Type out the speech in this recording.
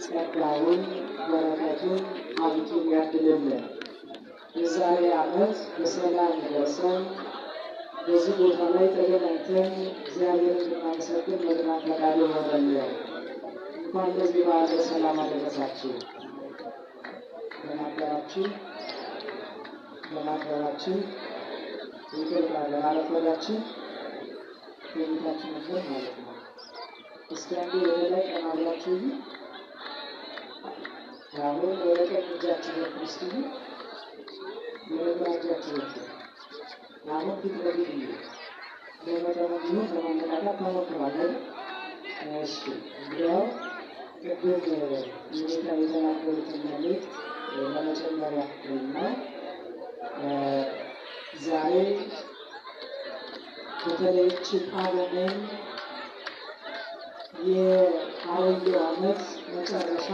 ጸጋውን በረከቱን ሀብቱን ያድልልን። የዛሬ ዓመት በሰላም ደርሰን በዚህ ቦታ ላይ ተገናኝተን እግዚአብሔርን እንድናመሰግን መልካም ፈቃዱ ይሆነልን። እንኳን ለዚህ በዓል በሰላም አደረሳችሁ። ለማክበራችሁ ለማክበራችሁ ይቅርታ ለማረፈዳችሁ ከቤታችሁ ነበር ማለት ነው። እስኪ አንዴ ወደ ላይ ቀና ብላችሁ እዩ። አሁን ወደ ቀኝ እጃችሁ በኩል እስኪ እዩ። ወደ ግራ እጃችሁ በኩል አሁን ፊት ለፊት እዩ። በመጠኑ ቢሆን ለማነቃቃት ተሞክሯል አይደል? እሺ፣ እንግዲያው ቅድም የጌታ የተናገሩትን መልእክት ለመጨመር ያክል ነው። ዛሬ በተለይ ይህች ጳጉሜን የአሮጌው ዓመት መጨረሻ